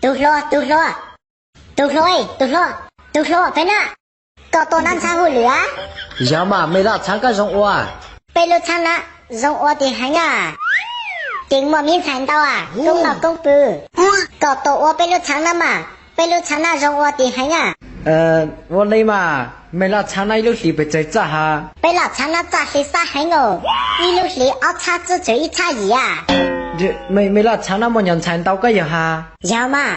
Tus hluas, tus hluas, tus hluas, tus hluas, tus hluas peb na, koj tuaj nab ntxhab hauj lwm a? Yog mas, Mej Laj Txhaav koj zoo ua? Peb lub txhab nab zoo ua tiv heev a, ces muaj miv ntxhais ntau a, koob noj koob pw. Koj tuaj ua peb lub txhab nab mas, peb lub txhab nab zoo ua tiv heev a. Ua li mas, Mej Laj Txhaav nab ib lub hlis pes tsawg txaj ha? Peb Laj Txhaav nab txaj hli xab heev os, ib lub hlis ob txhab tswb tsawg ib txhab yim a. Mej Laj Txhaav nab muaj nyuag ntxhais ntau koj yog ha? Yog mas.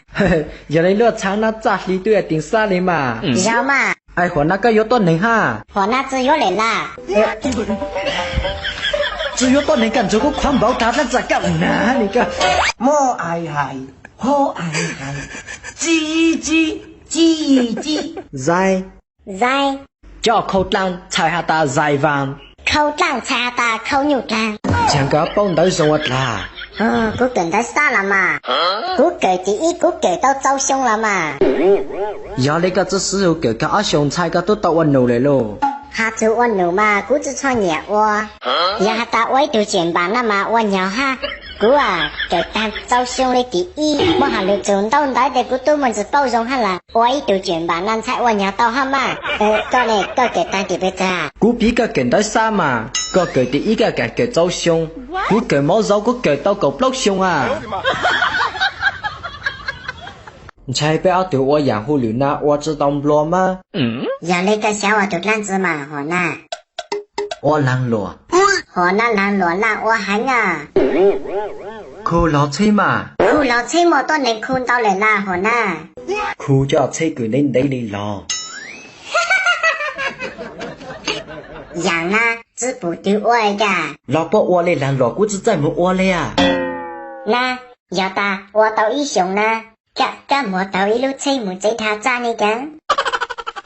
Yog li lub txhab nab txaj hli twb yog teev xab li mas. Yog mas. Ai, huam nab koj yuav tuab neeg hab? Huam nab tsi yuav lawm laj. Tsi yuav tuab neeg koj ntsuag kuv khuav npaum tag dlaab tsi koj nag ni koj. Mob ai hais, hob ai hais, tsi tsi, tsi tsi. Zais. Zais. Coj khau dlaaj txhais has tas zais vaas. Khau dlaaj txhais has tas khau nyuj dlaag. Tsaag koj paub ntawv zoo ua dlaag. Kuv kawm ntawv xab los mas. Kuv kawm tim ib kuv kawm tau tsau xyoo los mas. Yog li koj tsi xub hu kawm kag ob xyoos ntxhais koj tub tau ua num lawm lauj? Has txug ua num mas kuv tsi txhob nyiam ua. Yog has tas ua ib tug tseem npaam na mas ua nyog hab. Kuv kawm taag tsau xyoo li tim ib, muab has lug txug ntaub ntawv tes kuv tub muaj ntsis paub zoo hab las. Ua ib tug tseem npaam na ntxhais ua nyog tau hab mas. Koj ne, koj kawm taag tim pes tsawg? Kuv piv koj kawm ntawv xab mas, koj kawm tim ib koj kaam kawm tsau xyoo, kuv kawm mov zauv kuv kawm tau kaum plaub xyoo a. Ntshai peb ob tug ua yaam hauj lwm na ua tsi tau nplua mas. Yog li koj xyov ua tus dlaab tsi mas huam nab? Ua laag luam. Huam nab laag luam laj ua heev a. Khu log tsheb mas. Khu log tsheb muaj tuab neeg khu ntau lawm laj huam nab. Khu coj tsheb kws ntev ntev li log. Yaam nab, tsi pum twg ua li cas? Log puab ua li laag luam kuv tsi txawj moog ua li a. Nab, yog tas ua tau ib xyoos na, koj muag taug ib lub tsheb moog tsev dlha txaj ni kag.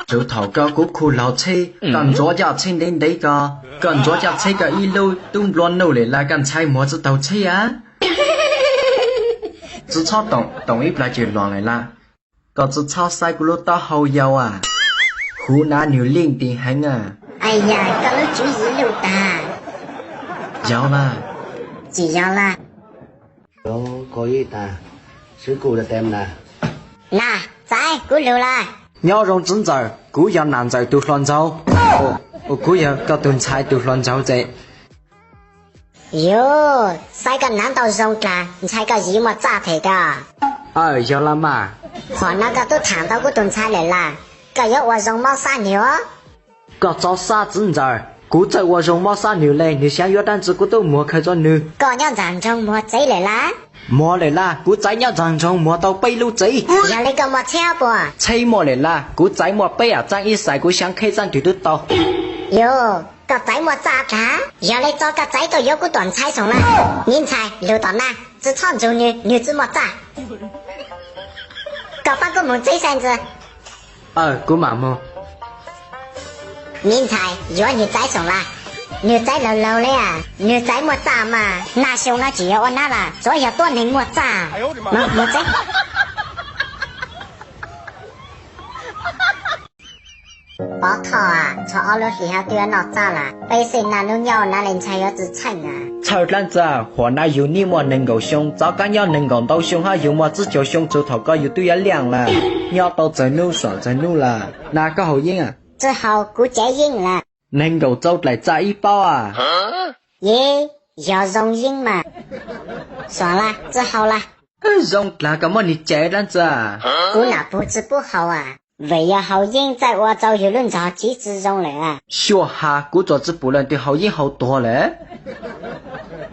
Tsuav thaum koj kuv khu log tsheb, koj ntxuav coj tsheb ntev ntev ko, koj ntxuav coj tsheb koj ib lub tub nplua nuj lawm laj koj ntshai muag tsi taug tsheb a. Tsi txhob toom, toom ib plag ces luam lawm laj. Koj tsi txhob saib kuv lub taub hau yau a. Huv nab nwg leej ti heev a. Ai yam, koj lub tswv yim luj tag. Yog laj. Tsis yog laj. Nab, txaiv kuv lug laj. Nyob zoo txiv ntxawm, kuv yog nam ntxawm tus hluas nraug. Kuv yog koj tug ntxhais tus hluas nraug tsev. Yus, saib koj nab ntau zoo dlaag, ntshai koj yim muaj txaj them koj. Aw, yog laj mas. Huam nab, koj tub thaam tau kuv tug ntxhais lawm laj, koj yuav ua zoo mob xab nwg os. Koj txhob xav txiv ntxawm, kuv txawj ua zoo mob xab nwg le, nwg xyaav yuav dlaab tsi kuv tub muag khaws rua nwg. Koj nyob nraag nroog muag tsev lawm laj? Muag lawm laj, kuv txaiv nyob nraag nroog muag tau peb lub tsev. Yog le koj muaj tsheb puas? Tsheb muaj lawm laj, kuv txaiv muaj peb yaam txaaj ib xais kuv xyaav kheb txaaj twg tub tau. Yus, koj txaiv muaj txaj dlaag, yog le tso koj txaiv tuaj yuav kuv tuam ntxhais soom laj. Miv ntxhais, lug tom nab, tsi txhob nrug nwg, nwg tsi muaj txaj. Koj paab kuv moog tsev saib ntxwg. Aw, kuv mam moog. Miv ntxhais, yuav nwg txaiv soom laj. Nwg txaiv laug laug le, nwg txaiv muaj txaj mas, naj xyoo nab tsi yog ua nab laj, tsuav yog tuab neeg muaj txaj. Moog tsev. Pov Thoj, txog ob lub hlis hab twb yuav noj txaj lawm, peb xwb naj nub nyob nab le ntshai yuav tsi tsheej a. Txhawj dlaab tsi, huam nab yug nib muaj neeg nkaum xyoo, txov koj nyob neeg nkaum ntau xyoo hab yug muaj tsib caug xyoo txug thaum ko yug twb yuav liaj lawm, nyob tau txawg nub xwm txawg nub lawm. Nab koj haus yeeb a? Tsi haus, kuv cav yeeb lawm. Neeg nkaum txaus dlaim txaj ib paub a. Yeeb, yog zoo yeeb mas. Xom laj, tsi haus laj. Zoo dlaag koj muab nwg cav dlaab tsi. Kuv nam pug tsi pub haus a, vim yog haus yeeb txawj ua rau yug lub ntsog tsiv tsi zoo lawm. Xyuaj has, kuv tsuas tsi pum leej twg haus yeeb haus tuag lawm.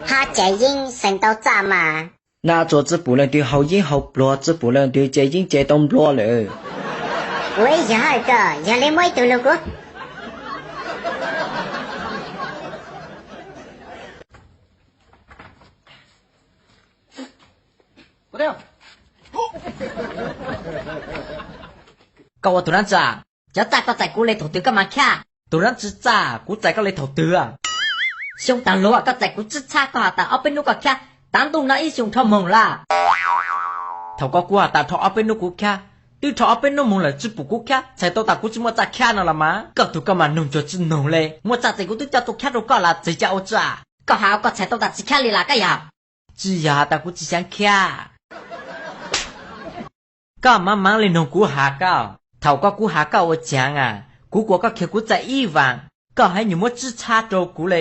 Hab cav yeeb xeem tau txaj mas. Nab tsuas tsi pum leej twg haus yeeb haus pluag, tsi pum leej twg cav yeeb cav tau nplua lawm. Ua ib yam koj, yog le muab ib tug lug kuv. Koj ua tug dlaab tsi? Cov txaj koj txais kuv le thaum twg koj mas khab? Tug dlaab tsi txaj, kuv txais koj le thaum twg? Xyoo taag lug koj txais kuv tsib txhab, koj has tas ob peb nub koj khab, tav ntuj no ib xyoo rho moog lawm. Thaum koj kuv has tas rho ob peb nub kuv khab, twb rho ob peb nub moog lawm tsi pum kuv khab, txhais tau tas kuv tsi muaj txaj khab no los mas. Koj tug koj mas noog cuag tsi noog le, muaj txaj tes kuv twb coj tuaj khab rau koj lawm, txawm cas ua tsi. Koj has koj txhais tau tas tsi khab li lawm koj yog? Tsi yog has tas kuv tsi xyaav khab. Koj maj mam li noog kuv has koj, thaum koj kuv has koj ua caag a, kuv kuas koj khiav kuv txaij ib vaam, koj hab nyuag muab tsib txhab rau kuv le.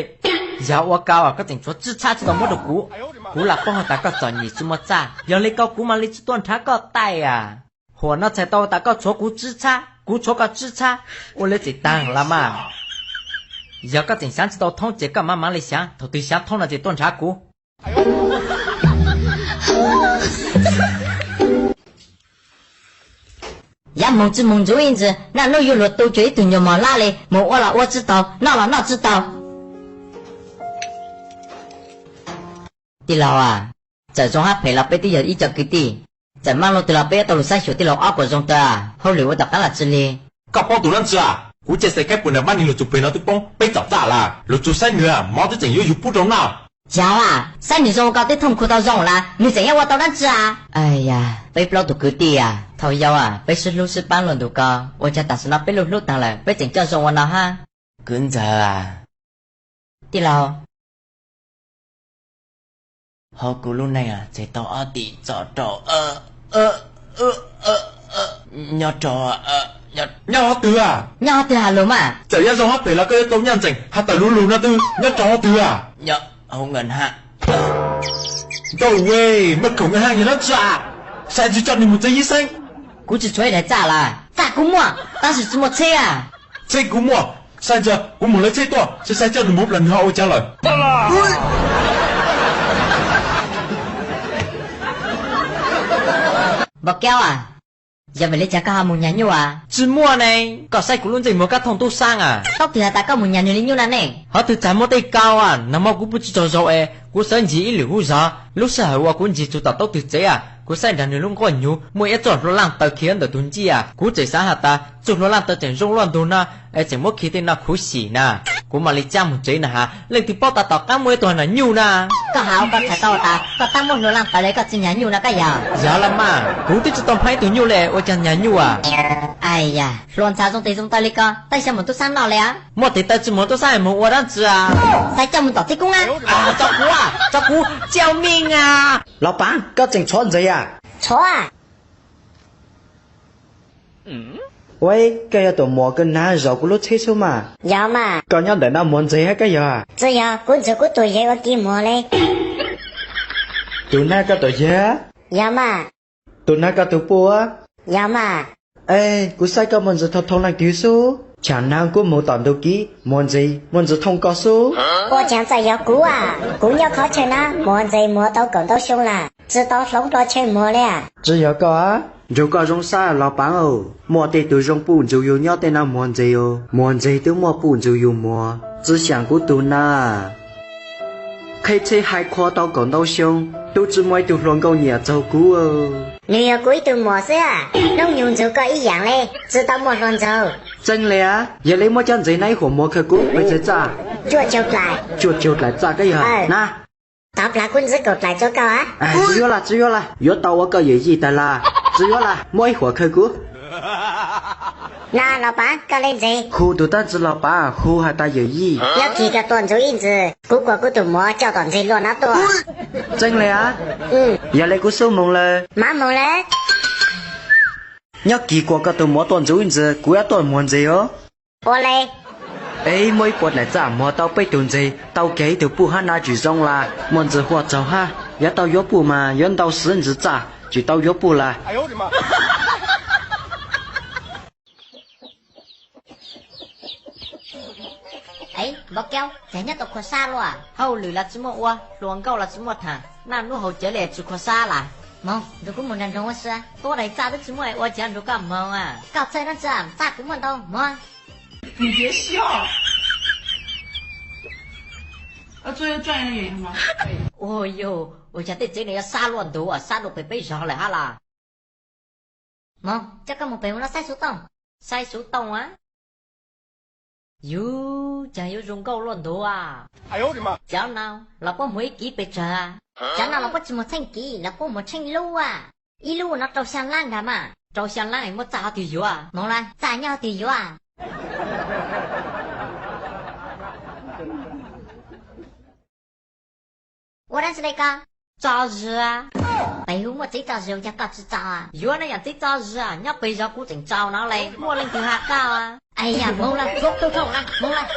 Yog ua koj, koj tseem tshuav tsib txhab tsi tau muab rau kuv. Kuv lam paub has tas koj txom nyem tsi muaj txaj, yog le ko kuv mam li tsi tuaj nrhav koj taij a. Huam no txhais tau tas koj tshuav kuv tsib txhab, kuv tshuav koj tsib txhab, ua le txim taag los mas. Yog koj tseem xyaav tsi tau thoob ces koj maj mam li xyaav, thaum twg xyaav thoob no ces tuaj nrhav kuv. Yav moog tsi moog ntxuv ib ntsis, naj nub yuav luag tu cuag ib tug nyuas mos hlab li, moog ua los ua tsi taug, noj los noj tsi taug. Tij laug a, txawm zoo hab phem los peb twb yog ib co kwv tij, txawm maj luag twg los peb yuav tau lug saib xyuas tij laug ob puas zoo tawm, hauj lwm ua tom qaab los tsi li. Koj paub tus dlaab tsi a? Kuv ca xais khaib puas nram mab neeg lug txug peg no twb poob peb txom txaj lawm, lug txug saib nwg a, mov twb tseem yuav yug pub rau noj. Yog a, saib nwg zoo ko twb thooj khu tau zoo lawm, nwg tseem yuav ua tau dlaab tsi a? Aya, peb plaub tug kwv tij a, thaum yau a peb sib hlub sib paab luag ntug ko, ua caag tam sim no peb lub hlub taag lawm peb tseem coj zoo ua no hab. Kwv ntxawg a. Tij laug. Hauv kuv lub neej txhais tau ob tim txom rau, nyob rau, nyob qhov twg a? Nyob qhov twg has lug mas? Txawm yuav zoo hab phem los koj yuav tau nyaj ntseeg has tawm lug lug no twb nyob rau qhov twg a? Nyob hauv nkawd hab. Nkaus, muaj khoom nkawd hab yog dlaab tsi a? Sai ntsis coj nwg mus txeeb ib xeeb. Kuv tsi tshuav ib daim txaj lawm. Txaj kuv muaj, tab sis tsi muaj tsheb a. Tsheb kuv muaj, sai ntsis kuv moog lawv tsheb tuaj, sai sai coj nwg mus plag nwg ho ua caag lawm. Npau Kaub a, yog vim le caag koj ho moog nyag nyuj a? Tsi muaj ne, koj saib kuv lub ntsej muag kab thooj tub saab a. Taub twg has tas koj moog nyag nwg le nyuj na ne? Qhov twg txag muaj tej kau a, nag hmo kuv pum tsi tsaug zog es kuv sawv ncig ib lwm hub zog, lub sij hawm uas kuv ncig txug tom taub twg tsev a, kuv saib nrag nwg lub nkuaj nyuv muaj ib txoj hlua laaj taw khi ntawm tug ncej a, kuv tseem xaav has tas txuj hlua laaj taw tseem zoo luaj ntug no, es tseem muab khi tej no khuv xim na. Kuv mam li cab moog tsev na has, leej twg paub tas tom qaab muaj ib tug nam nyuj na. Koj has ua koj txhais tau tas koj tab muab hlua laaj taw le koj tsi nyag nyuj no koj yog? Yog los mas, kuv twb tsi tau nphaab ib tug nyuj le ua caag nyag nyuj a? Ai yam, hlua ntxhov zoo tes zoo taw le ko, tab xyov moog tub saab noj le a? Muaj tes taw tsi moog tub saab moog ua dlaab tsi a? Xaiv coj moog tom txib koob a. Tso kuv, tso kuv, tsi ua mej a. Los Paav, koj tseem tshov ntxeg a? Tshov. Ua, koj yog tus muam kws nag zaum kuv lub tsheb xwb mas. Yog mas. Koj nyob ntawm no muag ntxeg hab koj yog? Tsi yog, kuv nrug kuv tug yawg ua ke muag le. Tus nag koj tus yawg? Yog mas. Tus nag koj tus puj? Yog mas. Es kuv saib koj muaj ntsis thoo thoo leej twg xwb. Tshaam nag kuv moog tom ntug kiv muag ntxeg muaj ntsis thoo koj xwb. Ua caag txawm yog kuv a? Kuv nyob qhov chaw nab muag ntxeg muag tau kaum ntau xyoo lawm, tsi tau hloov dlua chaw muag le. Tsi yog koj a? Nrug koj zoo sab Los Paav, muaj tej tug zoo puj nrug yug nyob tej nab muag ntxeg os. Muag ntxeg twb muaj puj nrug yug muag, tsi xyaam kuv tug nag. Qheb tsheb hais qhua tau kaum ntau xyoo, tub tsi muaj ib tug hluas nkauj nyiam txug kuv. Nwg yog kuv ib tug muam xwb a, hnub nyoog nrug koj ib yaam le, tsi tau muaj hluas nraug. Txeeb le a, yog le muab cov ntxeg nab ib huam muag khaws kuv peb txhais txaj. Cuaj caug dlaim. Cuaj caug dlaim txaj koj yog na. Tov plag kuv ntxiv kaum dlaim rua koj a. Tsi yuav lawm, tsi yuav lawm, yuav tau ua koj yawm yij tag lawm. Tsi yuav lawm, muab ib huam khaws kuv. Na Los Paav, koj le ntxeg? Hu tus tab tsi Los Paav, hu has tas yawm yij. Nyob kis koj tuaj nrug ib ntsis, kuv kuas kuv tug muam coj tom ntxeg luaj nab tuaj. Tseeb le a? Yog le kuv xub moog lawm. Mav moog le. Nyob kis kuas koj tug muam tuaj nrug ib ntsis, kuv yuav tuaj muag ntxeg os. Ua le. Eb, muaj ib puas dlaim txaj muag tau peb tug ntxeg, tau kag ib tug puj hab nab tsi zoo lawm. Muaj ntsis huaj tsaug hab, yuav tau yuav puj mas yuav ntau xiv ntsis txaj, tsi tau yuav puj lawm. Eb, Npau Kaub, caag nyob tau khuam sab luaj? Hauj lwm los tsi muaj ua, hluas nkauj los tsi muaj tham, naj nub haus cawv le tsi khuam sab lawm. Moog, nrug kuv moog nraag nroog ua si. Tuab dlaim txaj twb tsi muaj ua caag nrug koj moog a? Koj txhawj dlaab tsi, txaj kuv muaj ntau, moog. Ua yog, ua caag tej tsev no yuav sab luaj ntug, sab dua pem peb zog lawm hab los? Moog, coj koj moog pem ua no saib xuv tooj. Saib xuv tooj a? Yug, caag yuav zoo nkauj luaj ntug a. Cov no los puab muag ib kiv pes tsawg? Cov no los puab tsi muag tsheej kiv, los puab muag tsheej lub a. Ib lub no rau xyaa lab ntag mas. Rau xyaa lab es muab txaj hov twg yuav? Moog lawm, txaj nyob hov twg yuav? Ua dlaab tsi le koj? Tso zis. Peb hu muaj txiv tso zis, cas koj tsis tso? Yuav na yog txiv tso zis, nyob pem zos kuv tseem tso no li, muaj leej twg hais koj? Ai ya, moog lawm, moog lawm, moog lawm.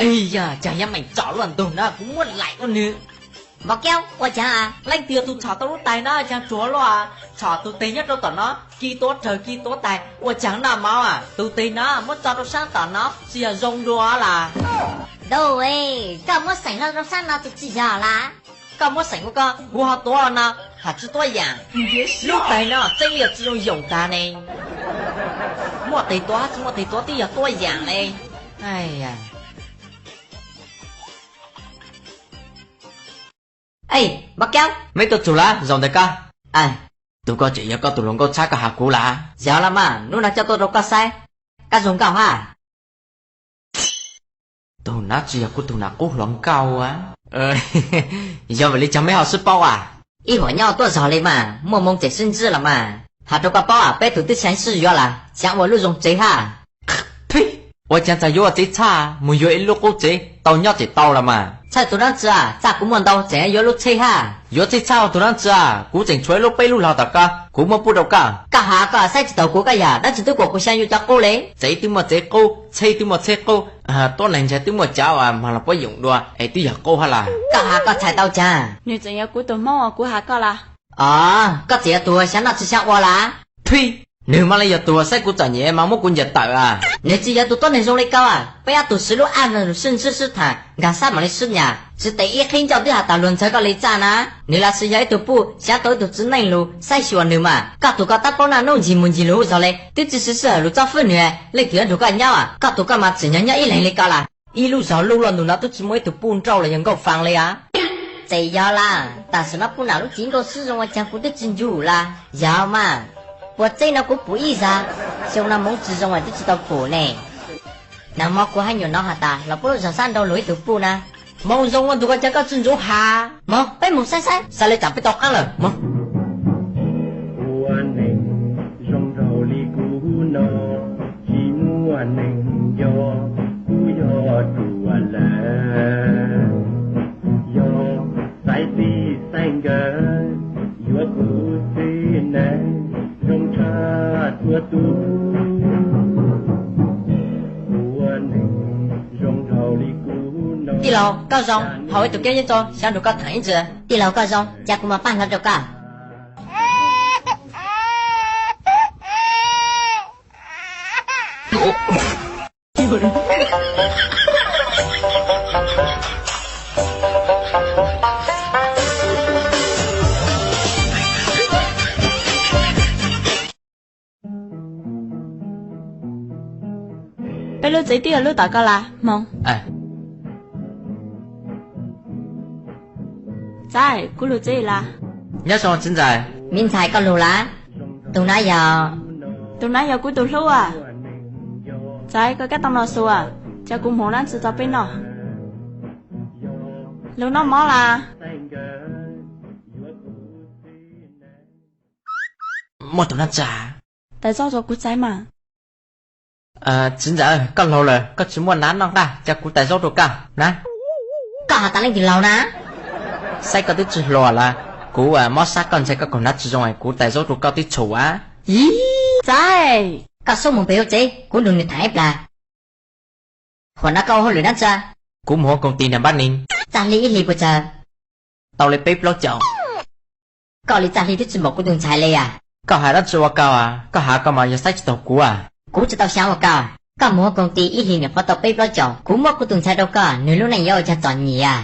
Ej yog, cas yuav meem tsom luaj ntug na, kuv muab laim ua nws. Mos Kaub, ua caag? Leej twg yog tus tsom tau lub tais na, caag tsuag luaj, tsom tus teg nyob rau tom no, kis tuav rawg kis tuav tais, ua caag noj mov? Tus teg no muab tso rau saab tom no, tsis yog zoo dua las. Ntuj, koj muab xeem hlo rau saab no ces tsis yog las. Koj muab xeem ua koj, kuv ho tuav no, haj tsi tuab yaam. Lub tais no tseeb yog tsi zoo yoom taag ne. Muaj teg tuav tsis muaj teg tuav twb yog tuab yaam le. Ej, Mos Kaub, meb tuaj txug lawm, zaum ntawm koj. Tug ko tseem yog koj tus hluas nkauj tshab koj has kuv lawm? Yog los mas, hnub no coj tuaj rau koj saib, koj zoo nkauj hab. Tug no tsis yog kuv tug nam qub hluas nkauj a? Yog vim li cas meb ho sib paub a? Ib huam nyob tuaj zog li mas, muaj moo tseem sib ntsib los mas. Has rau koj paub, peb tug twb xyaav sib yuav lawm, xyaav ua lub zoo tsev hab. Ua caag txawm yuav ua tsev tshaj, mus yuav ib lub qub tsev tau nyob tseem tau los mas. Txhawj tus dlaab tsi, txaj kuv muaj ntau tseem yuav lub tsheb hab. Yuav tsheb tshaj tus dlaab tsi, kuv tseem tshuav ib lub peb lub laug tom koj, kuv muab pub rau koj. Koj has koj saib tsis taus kuv koj yog, dlaab tsi twb kuas kuv xyaav yuav cov qub le. Tsev twb muaj tsev qub, tsheb twb muaj tsheb qub, tuab neeg ntshai twb muaj cov uas mag los puab yoom dua es twb yog qub hab las. Koj has koj txhais tau caag? Nwg tseem yog kuv tus hmoob uas kuv has koj las. Os, koj tseem yog tus xyaav noj tsis xyaav ua las? Phij, nwg mas li yog tus saib kuv txom nyem mas muab kuv ncaws tawm a. Nwg tsis yog tus tuab neeg zoo li koj a, peb ob tug swv lub aj sib ntsib sib tham nkag sab mam li sib nyam, tsis tes ib qhib ncauj twb has tas luag ntxhawv koj li txaj na. Nwg los sis yog ib tug puj xyaav tau ib tug txiv neej lug saib xyuas nwg mas. Koj tug koj tab paub naj nub ntsig mus ntsig lug zog le, twb tsis siv sij hawm lug txob fwb nwg, leej twg yuav nrug koj nyob? Koj tug koj mas tsim nyog nyob ib leeg li koj las. Ib lub zog luj luaj ntug no twb tsis muaj ib tug puj nrauj los yog nkauj faas li as. Txawm yog las, tam sim no puj nam lub txiv nkauj sib zoo ua caag kuv twb tsis ncu las. Yog mas, puas txeb no kuv pum ib zag, xyoo no moov tsis zoo es twb tsis tau pum ne. Nag hmo kuv hab nyuam no has tas los puab lub zog sab nrau lug ib tug puj na. Moov zoo ua ntug koj caag koj tsi ntsuv has. Moog, peb moog saib saib. Xaav le tsaam peb tau qaab lawm, moog. Ua neeg zoo nraug li kuv no, tsis muaj neeg nco, kuv yog ruam lawm. Yog xaiv txij xaiv nkawm, yuav kuv txiv neej zoo tshaj txhua tug. Ua neeg zoo nraug li kuv no. Tij laug koj zoo, hauv ib tug keeb yeeb tso xyaav nrug koj tham ib ntsis. Tij laug koj zoo, ca kuv mas paaj hlo rau koj. Peb lub tsev tib yog lub tom koj las, moog. Txaiv, kuv lug tsev las. Nyob zoo txiv ntxawm. Me ntxhais koj lug las? Tug nab yog? Tug nab yog kuv tug hlub as. Txaiv, koj kab tau no xus as, ca kuv moog nab tsi txug peb noj. Lug noj mov las. Muaj tug nab tsi? Tais zaub rau kuv txaiv mas. Txiv ntxawm, koj laug lawm koj tsis muaj nab noj nqaj, ca kuv tais zaub rau koj na. Koj has tas leej twg laug na? Saib koj twb tsis hluas lawm, kuv mob sab koj ntshai koj kaug hnab tsis zoo es kuv tais zaub rau koj twb tshum a. Ib, txaij, koj xub mus pem hauv tsev, kuv nrog nws tham ib plag. Thaum no koj ua hauj lwm dab tsi? Kuv mus hauv koom ti nram Npab Neeg. Txaj hli ib hlis puas tsawg? Tau li peb plaub caug. Koj li txaj hli twb tsis npaum kuv tus ntxhais li as. Koj hais dab tsi ua koj? Koj hais koj mas yog saib tsis taus kuv as. Kuv tsis tau xyav ua koj. Koj mus hauv koom ti ib hlis nws qhuav tau peb plaub caug, kuv muab kuv tus ntxhais rau koj, nws lub neej yuav ua cas txom nyem as?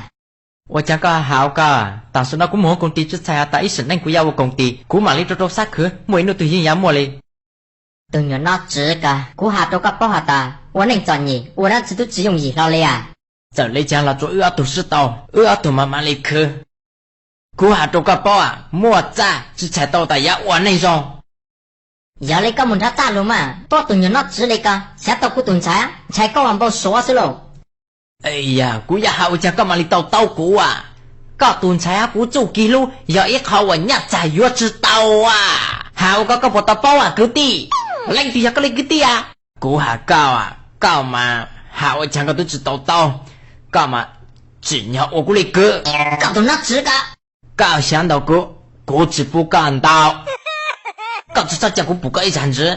Ua cas koj hais ua koj? Tam sim no kuv mus hauv koom ti tsis txhais has tas ib sim neej kuv yuav ua koom ti, kuv mam li rau rau sab khwv, muaj ib hnub twg yeej yuav muaj li. Tus nyuam noj tswv koj, kuv hais rau koj paub has tas ua neej txom nyem ua dab tsi twb tsis yooj yim hlo li as. Txawm li cas los tsuas wb ob tug sib tau, wb ob tug mam mam li khwv. Kuv hais rau koj paub as, muaj txaj tsis txhais tau tas yuav ua neej zoo. Yog li koj mus nrog txaj lus mas, tuab tus nyuam noj tswv li koj, xyav tau kuv tus ntxhais, ntshai koj ua npau suav xwb lauj. Yog kuv yuav hais ua cas koj mam li tau taub kuv as? Koj tus ntxhais hab puv txuj kis hlub yog ib qho uas nyaj txag yuav tsis tau as. Hais ua koj, koj puas tau paub as kwv tij? Leej twg yog koj li kwv tij as? Kuv hais koj, koj mas hais ua cas koj twb tsis tau taub, koj mas tsim nyog ua kuv li kwv. Koj tus noj tswv koj. Koj xyav ntaus kuv, kuv tsis pub koj ntaus. Koj tsis txhob coj kuv pum koj ib zag ntsis.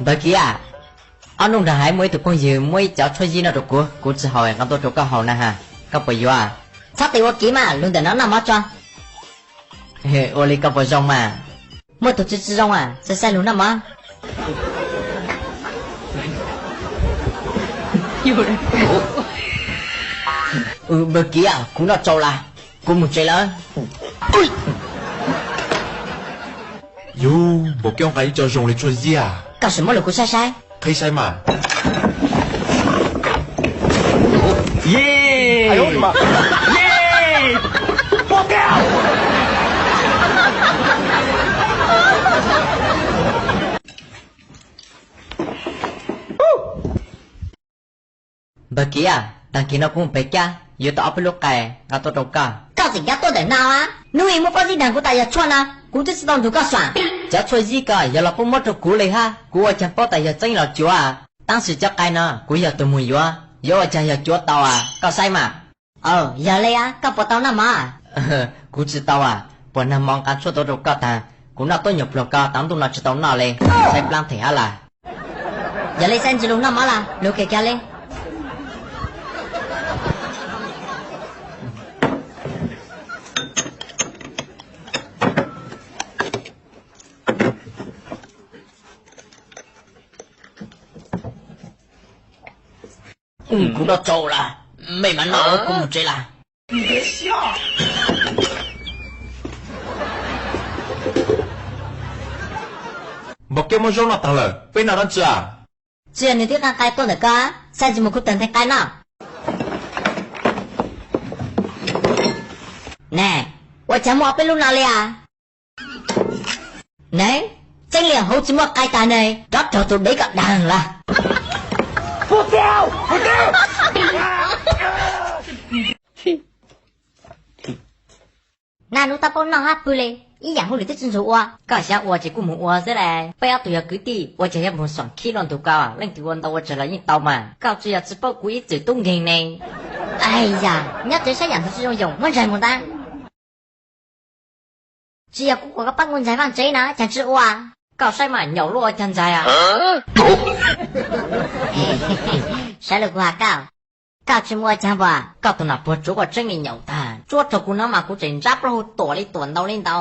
Npawg Kiv, ob hnub nrog hais muaj ib tug phooj ywg muab ib cov tshuaj yij no rau kuv, kuv tsis haus nqa tuaj rau koj haus na ha, koj puas yuav? Txhob tes ua kiv mas, lug ntawm no noj mov tso. Ua li koj puas zoo mas? Muaj tus twg tsis zoo as, saib saib lug noj mov. Npawg Kiv, kuv noj tsau lawm, kuv mus tsev lawm. Yus, npaum koj nqa ib co zoo li tshuaj yij. Koj sim muab lug kuv saib saib. Qhib saib mas. Npawg Kiv, tag kis no kuv mus pem cab yuav tau ob peb lub qais nqa tuaj rau koj. Koj tseem cab tuaj ntawm no? Hnub ib muab pob zeb dag kuv tas yog tshuaj no, kuv twb tsis tau nrug koj sam. Cov tshuaj yij ko yog los puab muab rau kuv li hab, kuv ua caag paub tas yog txeeb los cuav. Tab sis cov qais no kuv yog tug mus yuav, yuav ua caag yog cuav tau as, koj saib mas. Yog li koj puas tau noj mov? Kuv tsis tau as, puag nag hmo nqa tshuaj tuaj rau koj tag, kuv noj tuab nyuag pluag ko tas ntuj no tsis tau noj li, saib plaab them hab lawm. Yog li saib ntsis lug noj mov lawm, lug kiag kiag li. Kuv noj tsau lawm, mej mam noj, kuv mus tsev lawm. Npaum koj muab zaub noj taag lawm, peb noj dlaab tsi? Tsi yog nws twb qaa qai tuaj ntawm koj, saib ntsis mus kuv tawg nteg qai noj. Ne, ua caag muaj ob peb lub no li as? Ne, tseeb li hauv tsis muaj qai tag ne, rov raug tus dev ko daag lawm. Naj nub tab paub noj hab pw li, ib yaam hauj lwm twb tsi nrug ua. Koj xav ua ces kuj mus ua xwb las, peb ob tug yog kwv tij ua caag yuav moog xoom khib luaj ntug ko, leej twg ua ntau ua tsawg los yeej tau mas, koj tsi yog tsi paub kuv ib txwm tub nkeeg ne. Ai yam, nyob tsev saib yaam ntawd tsi zoo yoos, muab ntsaig mus ntag. Tsi yog kuv kom koj pab kuv ntsaig vaaj tsev na, caag tsi ua. Koj saib mas nyaum luaj ua caag ntsaig a. Saib lug kuv has koj, koj tsi mus ua caag puas? Koj tug nam puag tsuav koj tseeb li nyaum tag, tsuab raug kuv no mas kuv tseem ntsab plaub hau tuam li tuam ntau li ntau.